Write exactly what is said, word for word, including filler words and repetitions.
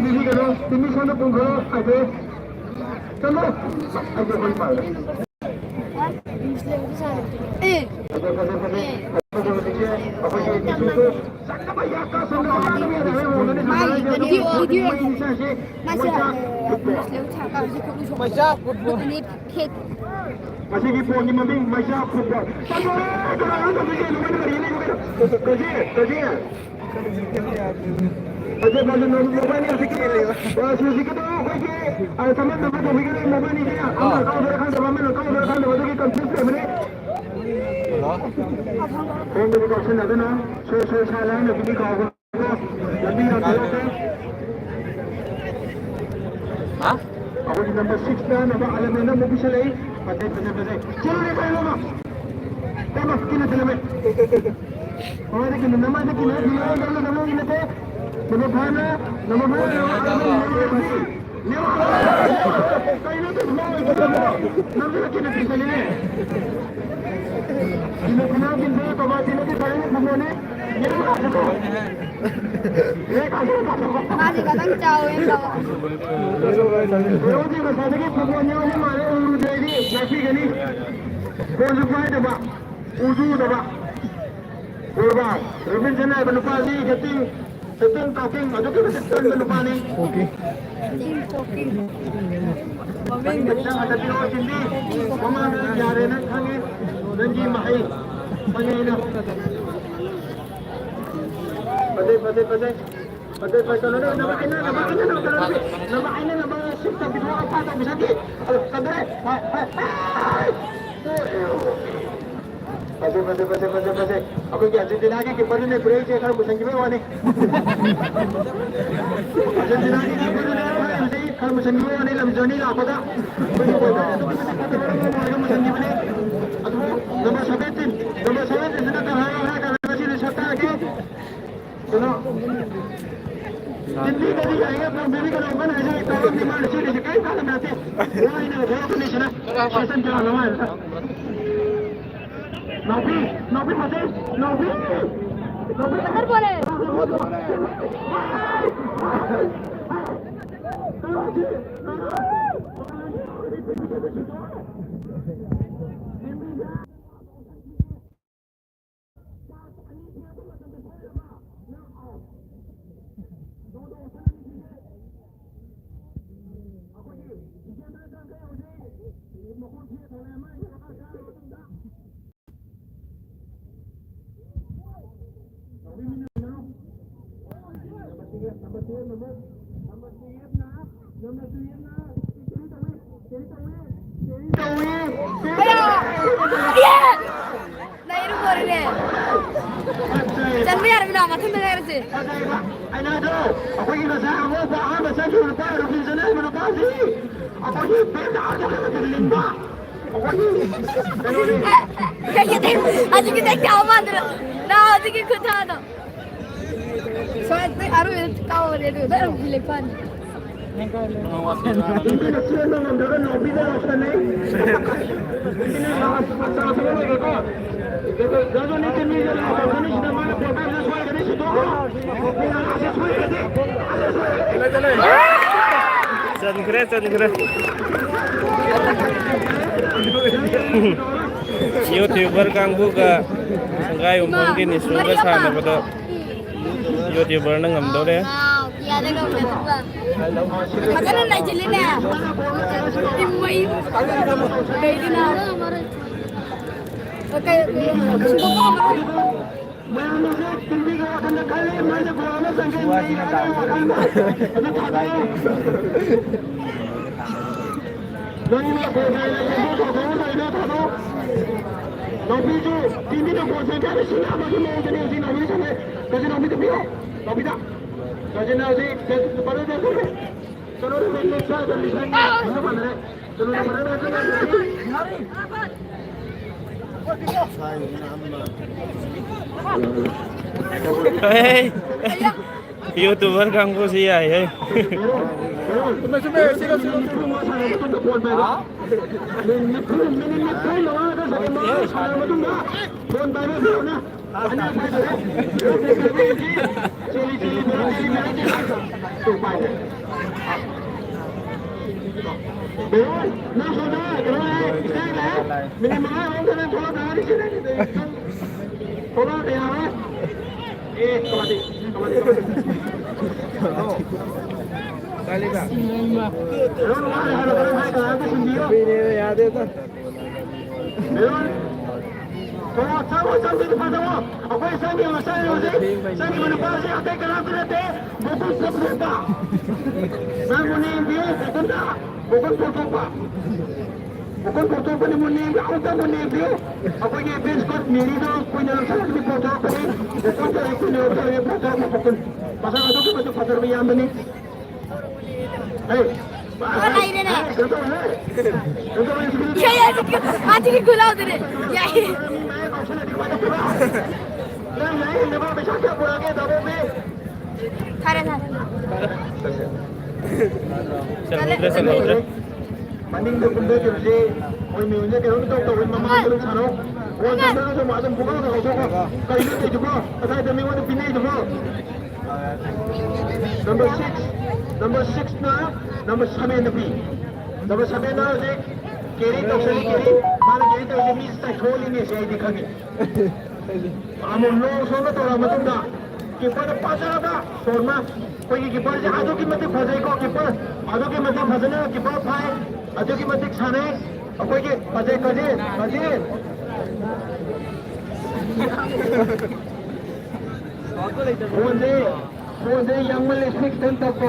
ꯄꯤꯕꯤꯒꯅꯨ꯫ ꯇꯤꯃꯤ ꯁꯣꯝꯗ ꯄꯨꯡꯈꯔꯣ꯫ ꯍꯥꯏꯗꯤ ꯆꯠꯂꯣ꯫ ꯑꯩꯗꯤ ꯑꯩꯈꯣꯏ ꯄꯥꯏꯔꯦ꯫ ꯑꯦ꯫ ꯐꯖꯩ, ꯐꯖꯩ, ꯐꯖꯩ꯫ ꯑꯦ꯫ ꯑꯩꯈꯣꯏꯒꯤ ꯍꯧꯖꯤꯛꯁꯦ ꯑꯩꯈꯣꯏꯒꯤ ꯇꯤꯝꯁꯨ ꯆꯪꯅꯕ ꯌꯥꯝ ꯀꯟꯅ ꯁꯣꯝꯗ ꯃꯥꯒꯤ ꯃꯥꯒꯤ ꯚꯤꯗꯤꯑꯣ, ꯚꯤꯗꯤꯑꯣ꯫ ꯃꯥꯁꯦ ꯃꯥꯁꯦ ꯃꯩꯁꯥ ꯐꯨꯠꯕꯣꯜ꯫ ꯐꯦꯛ꯫ ꯃꯁꯤꯒꯤ ꯕꯣꯜꯒꯤ ꯃꯃꯤꯡ ꯃꯩꯁꯥ ꯐꯨꯠꯕꯣꯜ꯫ ꯀꯖꯤ, ꯀꯖꯤ꯫ ꯐꯖꯩ, ꯐꯖꯩ, ꯃꯕꯥꯅꯤ ꯍꯧꯖꯤꯛꯀꯤ, ꯑ, ꯍꯧꯖꯤꯛꯀꯤꯗꯣ ꯑꯩꯈꯣꯏꯒꯤ, ꯑ, ꯆꯃꯝꯅꯕ ꯇꯧꯕꯤꯒꯅꯨ, ꯃꯕꯥꯅꯤꯁꯦ ꯑꯃꯅ ꯀꯥꯎꯗꯣꯏꯔꯥ ꯈꯪꯗꯕ, ꯑꯃꯅ ꯀꯥꯎꯗꯣꯏꯔꯥ ꯈꯪꯗꯕ, ꯑꯗꯨꯒꯤ confuse ꯂꯩꯕꯅꯦ꯫ ꯈꯣꯡꯗꯗꯤ ꯀꯥꯎꯁꯟꯅꯗꯅ, ꯁꯣ, ꯁꯣ, ꯁꯥ ꯂꯥꯡꯅꯕꯤꯗꯤ ꯀꯥꯎꯒꯅꯨ꯫ ꯂꯝꯕꯤ ꯌꯥꯝ ꯊꯣꯛꯂꯛꯀꯦ꯫ ꯍꯥ? ꯑꯩꯈꯣꯏꯒꯤ number six ꯇ number eleven ꯑꯃꯨꯛ ꯄꯤꯁꯜꯂꯛꯏ꯫ ꯐꯖꯩ, ꯐꯖꯩ, ꯐꯖꯩ꯫ ꯆꯦꯜꯂꯨꯔꯦ, ꯀꯩꯅꯣ ꯑꯃ꯫ ꯀꯩꯅꯣ, ꯀꯩꯅꯣ, ꯀꯩꯅꯣ, ꯀꯩꯅꯣ꯫ ꯃꯃꯥꯏꯗ ꯀꯩꯅꯣ, ꯅꯃꯥꯏꯗ ꯀꯩꯅꯣ, ꯅꯃꯥꯏꯗ ꯀꯩꯅꯣ, ꯅꯃꯥꯏꯗ ꯀꯩꯅꯣ꯫ ꯅꯃꯥꯏꯗ ꯐꯥꯅ, ꯅꯃꯥꯏꯗ ꯐꯥꯅ꯫ ꯀꯩꯅꯣ, ꯀꯩꯅꯣ, ꯀꯩꯅꯣ꯫ ꯅꯪꯁꯨ ꯀꯩꯅꯣ ꯄꯤꯁꯜꯂꯤꯅꯦ꯫ ꯀꯩꯅꯣ, ꯀꯩꯅꯣ, ꯀꯩꯅꯣ, ꯀꯕꯥꯗꯤꯅꯗꯤ ꯐꯖꯅ ꯐꯨꯠꯕꯣꯜꯅꯤ꯫ ꯃꯥꯁꯦ ꯈꯤꯇꯪ ꯆꯥꯎꯋꯦ ꯇꯧꯕ꯫ ꯍꯦꯔꯣꯗꯤ ꯉꯁꯥꯏꯗꯒꯤ ꯐꯨꯠꯕꯣꯜ ꯌꯥꯎꯕ ꯃꯥꯜꯂꯦ, ꯎꯔꯨꯗ꯭ꯔꯦꯗꯤ ꯉꯥꯛꯄꯤꯒꯅꯤ꯫ ꯕꯣꯜꯁꯨ ꯄꯥꯏꯗꯕ, ꯎꯁꯨ ꯎꯗꯕ꯫ ꯎꯔꯕ? ꯔꯣꯕꯤꯟꯁꯟ ꯍꯥꯏꯕ ꯅꯨꯄꯥꯁꯤ ꯍꯦꯇꯤꯡ, ꯍꯦꯇꯤꯡ ꯇꯣꯛꯀꯤꯡ ꯑꯗꯨꯛꯀꯤ ꯃꯇꯤꯛ ꯀꯟꯕ ꯅꯨꯄꯥꯅꯤ꯫ ꯃꯃꯤꯡ ꯍꯟꯗꯛ ꯄꯤꯔꯛꯑꯣ, ꯆꯤꯟꯕꯤ꯫ ꯃꯃꯥꯡꯗ ꯌꯥꯔꯦꯅ ꯈꯪꯉꯤ꯫ ꯅꯪꯒꯤ ꯃꯍꯩ ꯈꯪꯉꯦ ꯑꯩꯅ꯫ ꯐꯖꯩ, ꯐꯖꯩ, ꯐꯖꯩ꯫ ꯐꯖꯩ, ꯐꯖꯩ, ꯀꯩꯅꯣꯅꯦ, ꯅꯃꯥꯏꯅ, ꯅꯃꯥꯏꯅ, ꯀꯩꯅꯣꯅꯦ, ꯅꯃꯥꯏꯅ, ꯅꯃꯥꯏꯅ, ꯁꯤꯛꯁ ꯇꯧꯕꯤꯔꯣ, ꯑꯐꯥ ꯇꯧꯕꯤꯁꯟꯕꯤ꯫ ꯑꯗꯣ, ꯀꯟꯗ꯭ꯔꯦ꯫ ꯍꯣꯏ, ꯍꯣꯏ, ꯍꯣꯏ꯫ ꯐꯖꯩ, ꯐꯖꯩ, ꯐꯖꯩ, ꯐꯖꯩ, ꯐꯖꯩ꯫ ꯑꯩꯈꯣꯏꯒꯤ ꯑꯥꯔꯖꯦꯟꯇꯤꯅꯥꯒꯤ ꯀꯤꯄꯔꯗꯨꯅꯦ ꯄꯨꯔꯛꯏꯁꯦ, ꯈꯔ ꯃꯨꯁꯟꯈꯤꯕꯩ ꯋꯥꯅꯤ꯫ ꯑꯥꯔꯖꯦꯟꯇꯤꯅꯥꯒꯤ ꯀꯤꯄꯔꯗꯨꯅꯦ ꯄꯨꯔꯛꯏꯁꯦ, ꯈꯔ ꯃꯨꯁꯟꯈꯤꯕꯩ ꯋꯥꯅꯤ, ꯂꯝ ꯖꯔꯅꯤ ꯂꯥꯛꯄꯗ꯫ ꯑꯩꯈꯣꯏꯒꯤ ꯕꯣꯜꯗꯣ ꯑꯗꯨꯛꯀꯤ ꯃꯇꯤꯛ ꯐꯖꯕ ꯑꯃ ꯑꯣꯏꯔꯒ ꯃꯨꯁꯟꯈꯤꯕꯅꯤ꯫ ꯑꯗꯨꯕꯨ number seventeen, number seventeen ꯁꯤꯅ ꯀꯅꯥꯅꯣ ꯍꯥꯏꯔꯀꯥꯟꯗ ꯉꯁꯤꯗꯤ ꯁꯛ ꯇꯥꯛꯑꯒꯦ꯫ ꯀꯩꯅꯣ? ꯍꯤꯟꯗꯤꯗꯗꯤ ꯌꯥꯏꯌꯦ, ꯄꯥꯝꯖꯔꯤ ꯀꯅꯥ ꯀꯅꯥ ꯍꯥꯏꯁꯦ? ꯇꯥꯔꯝꯅꯤ ꯃꯥꯅ ꯁꯤꯜꯂꯤꯁꯦ ꯀꯔꯤꯝ ꯀꯥꯟꯅꯕ ꯅꯠꯇꯦ꯫ ꯋꯥ ꯍꯥꯏꯅꯕ ꯊꯣꯛꯂꯛꯀꯅꯤ ꯁꯤꯅ꯫ ꯁꯦꯁꯟ ꯀꯌꯥ ꯂꯧ ꯍꯥꯏꯕꯗ? ꯅꯥꯎꯕꯤ, ꯅꯥꯎꯕꯤ ꯐꯖꯩ, ꯅꯥꯎꯕꯤ! ꯅꯥꯎꯕꯤ! ꯕꯣꯂꯦ꯫ ꯅꯩꯔꯨ ꯂꯣꯏꯔꯦꯅꯦ꯫ ꯆꯟꯕ ꯌꯥꯔꯕꯅꯤꯅ ꯃꯊꯪꯗ ꯉꯥꯏꯔꯁꯦ꯫ ꯑꯩꯅ ꯍꯥꯏꯗ꯭ꯔꯣ, ꯑꯩꯈꯣꯏꯒꯤ ꯉꯁꯥꯏ ꯑꯉꯧꯕ ꯑꯍꯥꯟꯕ ꯆꯪꯈꯤꯕ ꯅꯨꯄꯥ, ꯔꯨꯕꯤꯟꯁꯅ ꯍꯥꯏꯕ ꯅꯨꯄꯥꯁꯤ, ꯑꯩꯈꯣꯏꯒꯤ ꯕꯦꯟꯗ ꯍꯥꯞꯆꯤꯜꯂꯒ ꯂꯤꯡꯕ, ꯑꯩꯈꯣꯏꯒꯤ ꯀꯩꯅꯣꯅꯤ꯫ ꯀꯩꯒꯤ ꯍꯧꯖꯤꯛꯀꯤ ꯇꯦꯛ ꯇꯥꯕ ꯃꯥꯟꯗ꯭ꯔꯣ? ꯅꯪ ꯍꯧꯖꯤꯛꯀꯤ ꯈꯨꯠꯊꯥꯗꯣ꯫ ꯁ꯭ꯋꯥꯏꯗꯩ ꯑꯔꯣꯏꯕꯗ ꯀꯥꯎꯔꯦ ꯑꯗꯨꯒ ꯑꯗꯨꯝ ꯂꯦꯞꯐꯅꯤ꯫ ꯆꯟꯈ꯭ꯔꯦ, ꯆꯟꯈ꯭ꯔꯦ꯫ YouTuber ꯀꯥꯡꯕꯨꯒ ꯁꯪꯒꯥꯏ ꯌꯨꯝꯐꯝꯒꯤ ꯅꯤꯁꯨꯒ ꯁꯥꯟꯅꯕꯗꯣ YouTuberꯅ ꯉꯝꯗꯧꯔꯦ꯫ ꯐꯖꯅ ꯅꯩꯁꯤꯜꯂꯤꯅꯦ꯫ ꯏꯃꯩ꯫ ꯀꯩꯒꯤꯅꯣ? ꯀꯩ-, ꯀꯩ-, ꯃꯌꯥꯝꯅꯁꯨ ꯇꯤꯚꯤꯒꯤ ꯋꯥꯈꯜꯗ ꯈꯜꯂꯤ, ꯃꯣꯏꯅ ꯒꯣꯜ ꯑꯃ ꯆꯟꯒꯅꯤ ꯍꯥꯏꯕꯒꯤ ꯋꯥꯈꯜꯗ꯫ ꯑꯗꯨ ꯊꯥꯗꯣꯛꯑꯣ꯫ ꯅꯪꯅ ꯒꯣꯜ ꯆꯟꯒꯅꯤ ꯍꯥꯏꯕꯗꯣ ꯊꯥꯗꯣꯛꯑꯣ, ꯊꯥꯗꯣꯛꯑꯣ꯫ ꯅꯥꯎꯕꯤꯁꯨ ꯇꯤꯚꯤꯗ ꯒꯣꯜ ꯆꯟꯒꯅꯤ ꯍꯥꯏꯕ ꯁꯤꯡꯅꯕꯒꯤ ꯃꯑꯣꯡꯗꯅꯤ ꯍꯧꯖꯤꯛ ꯅꯥꯎꯕꯤ ꯁꯥꯟꯅꯩ꯫ ꯀꯖꯤ ꯅꯥꯎꯕꯤꯗ ꯄꯤꯌꯣ, ꯅꯥꯎꯕꯤꯗ꯫ ꯀꯖꯤꯅ ꯍꯧꯖꯤꯛ ꯕꯔꯣꯗ ꯆꯠꯈ꯭ꯔꯦ꯫ ꯆꯠꯂꯣ, ꯆꯠꯂꯣ, ꯆꯠꯂꯣ, ꯆꯠꯂꯣ, ꯆꯠꯂꯣ, ꯆꯠꯂꯣ꯫ ꯍꯦ, YouTuber ꯀꯥꯡꯕꯨꯁꯤ ꯌꯥꯏꯍꯦ꯫ ꯐꯣꯟ ꯄꯥꯏꯕ꯫ ꯃꯤꯅꯤꯠ ꯃꯉꯥ ꯃꯅꯨꯡꯗ ꯅꯪ ꯊꯣꯛꯂꯛꯇ꯭ꯔꯒꯗꯤ ꯁꯤꯗꯩ ꯊꯣꯛꯂꯛꯑꯗꯤ ꯌꯥꯔꯣꯏ꯫ ꯑꯦ, ꯀꯕꯥꯗꯤ, ꯀꯕꯥꯗꯤ, ꯀꯕꯥꯗꯤ꯫ ꯀꯔꯣꯟ ꯋꯥꯔꯦ ꯍꯥꯏꯕ ꯀꯔꯝ ꯍꯥꯏ ꯀꯅꯥꯝꯇ ꯁꯤꯟꯕꯤꯌꯨ꯫ ꯌꯥꯗꯦꯗ꯫ ꯃꯦꯔꯣꯟ꯫ ꯊꯣꯛꯂꯛꯑꯣ, ꯆꯪꯉꯣ, ꯆꯪꯗ꯭ꯔꯗꯤ ꯐꯖꯔꯣ꯫ ꯑꯩꯈꯣꯏ ꯆꯪꯉꯤꯕ, ꯆꯪꯉꯤꯕ ꯍꯧꯖꯤꯛ꯫ ꯆꯪꯉꯤꯕ ꯅꯨꯄꯥꯁꯦ ꯑꯇꯩ ꯀꯅꯥꯝꯇ ꯅꯠꯇꯦ꯫ ꯕꯣꯀꯨꯟ ꯁꯝꯊꯣꯛꯄ꯫ ꯅꯪꯕꯨ ꯅꯦꯝꯕꯤꯌꯨ, ꯕꯣꯀꯨꯟꯗ꯫ ꯕꯣꯀꯨꯟ ꯄꯣꯊꯣꯛꯄ꯫ ꯕꯣꯀꯨꯟ ꯄꯣꯊꯣꯛꯄꯅꯤ, ꯃꯨꯟꯅ ꯌꯦꯡꯕꯤꯌꯨ, ꯑꯃꯨꯛꯇ ꯃꯨꯟꯅ ꯌꯦꯡꯕꯤꯌꯨ꯫ ꯑꯩꯈꯣꯏꯒꯤ ꯕꯦꯁ ꯀꯣꯠ ꯃꯦꯔꯤꯗꯣ ꯀꯨꯏꯅ ꯂꯧꯁꯜꯂꯒꯗꯤ ꯄꯣꯊꯣꯔꯛꯄꯅꯤ꯫ ꯕꯣꯀꯨꯟ ꯇꯧꯔꯦ, ꯀꯨꯏꯅ ꯂꯧꯁꯜꯂꯒꯗꯤ ꯄꯣꯊꯣꯔꯛꯄ ꯕꯣꯀꯨꯟ꯫ ꯃꯁꯛ ꯑꯗꯨꯛꯀꯤ ꯃꯇꯤꯛ ꯐꯖꯔꯕ ꯏꯌꯥꯝꯕꯅꯤ꯫ ꯍꯦ, ꯍꯣꯏ, ꯂꯩꯔꯦꯅꯦ꯫ ꯍꯦ, ꯀꯩꯅꯣ ꯇꯧꯔꯦ, ꯍꯦ꯫ ꯀꯩꯅꯣ ꯇꯧꯔꯦ, ꯏꯁꯩ ꯌꯥꯏ, ꯌꯥꯏ, ꯍꯧꯖꯤꯛꯀꯤ, ꯍꯧꯖꯤꯛꯀꯤ ꯈꯨꯂꯥꯎꯗꯨꯅꯦ꯫ ꯌꯥꯏ꯫ ꯃꯤ ꯃꯌꯥꯝ ꯉꯥꯎꯁꯜꯂꯗꯤ ꯀꯃꯥꯏꯅ ꯇꯧꯗꯣꯏꯕ? ꯅꯪ ꯌꯥꯏ ꯍꯩꯅꯕ ꯄꯩꯁꯥ ꯀꯌꯥ ꯄꯨꯔꯛꯑꯒꯦ, ꯗꯥꯕꯣꯕꯤ? ꯐꯔꯦ, ꯐꯔꯦ꯫ ꯆꯠꯂꯨꯗ꯭ꯔꯦ, ꯆꯠꯂꯨꯗ꯭ꯔꯦ꯫ ꯃꯅꯤꯡꯗ ꯀꯨꯝꯊꯈꯤꯕꯁꯤ ꯃꯣꯏ ꯃꯌꯨꯝꯁꯦ ꯀꯩꯅꯣꯝ ꯏꯇꯧ ꯇꯧꯋꯤ, ꯃꯃꯥꯡꯗ ꯑꯗꯨꯝ ꯁꯥꯟꯅꯧ꯫ ꯋꯥ ꯇꯝꯗ꯭ꯔꯒꯁꯨ ꯑꯗꯨꯝ ꯄꯨꯡꯉꯥꯡꯗ ꯉꯥꯡꯊꯣꯛꯈꯣ꯫ ꯀꯩꯅꯣ ꯇꯧꯔꯤꯗꯨꯕꯣ? ꯀꯗꯥꯏꯗ ꯃꯤꯉꯣꯟꯗ ꯄꯤꯅꯩꯗꯨꯕꯣ? Number six, number sixꯅ number sevenꯗ ꯄꯤ꯫ Number sevenꯅ ꯍꯧꯖꯤꯛ carry ꯇꯧꯁꯜꯂꯤ, carry꯫ ꯃꯥꯅ carry ꯇꯧꯔꯤꯁꯦ ꯃꯤ ꯆꯥꯏꯊꯣꯛꯍꯜꯂꯤꯅꯦ ꯁꯤ ꯑꯩꯗꯤ ꯈꯪꯉꯤ꯫ ꯑꯃꯨꯛ ꯂꯣꯡ ꯁꯣꯝꯗ ꯇꯧꯔ ꯃꯇꯨꯡꯗ ꯀꯤꯄꯔꯗ ꯐꯖꯔꯕ ꯁꯣꯔꯃ꯫ ꯑꯩꯈꯣꯏꯒꯤ ꯀꯤꯄꯔꯁꯦ ꯑꯗꯨꯛꯀꯤ ꯃꯇꯤꯛ ꯐꯖꯩꯀꯣ, ꯀꯤꯄꯔ꯫ ꯑꯗꯨꯛꯀꯤ ꯃꯇꯤꯛ ꯐꯖꯅ ꯀꯤꯄꯔ ꯐꯥꯏ꯫ ꯑꯗꯨꯛꯀꯤ ꯃꯇꯤꯛ ꯁꯥꯟꯅꯩ꯫ ꯑꯩꯈꯣꯏꯒꯤ ꯐꯖꯩ, ꯐꯖꯩ, ꯐꯖꯩ꯫ ꯐꯣꯟꯁꯦ, ꯐꯣꯟꯁꯦ ꯌꯥꯡꯃꯜꯂꯦ, ꯁꯤ ꯈꯤꯇꯪ ꯇꯞꯄꯣ꯫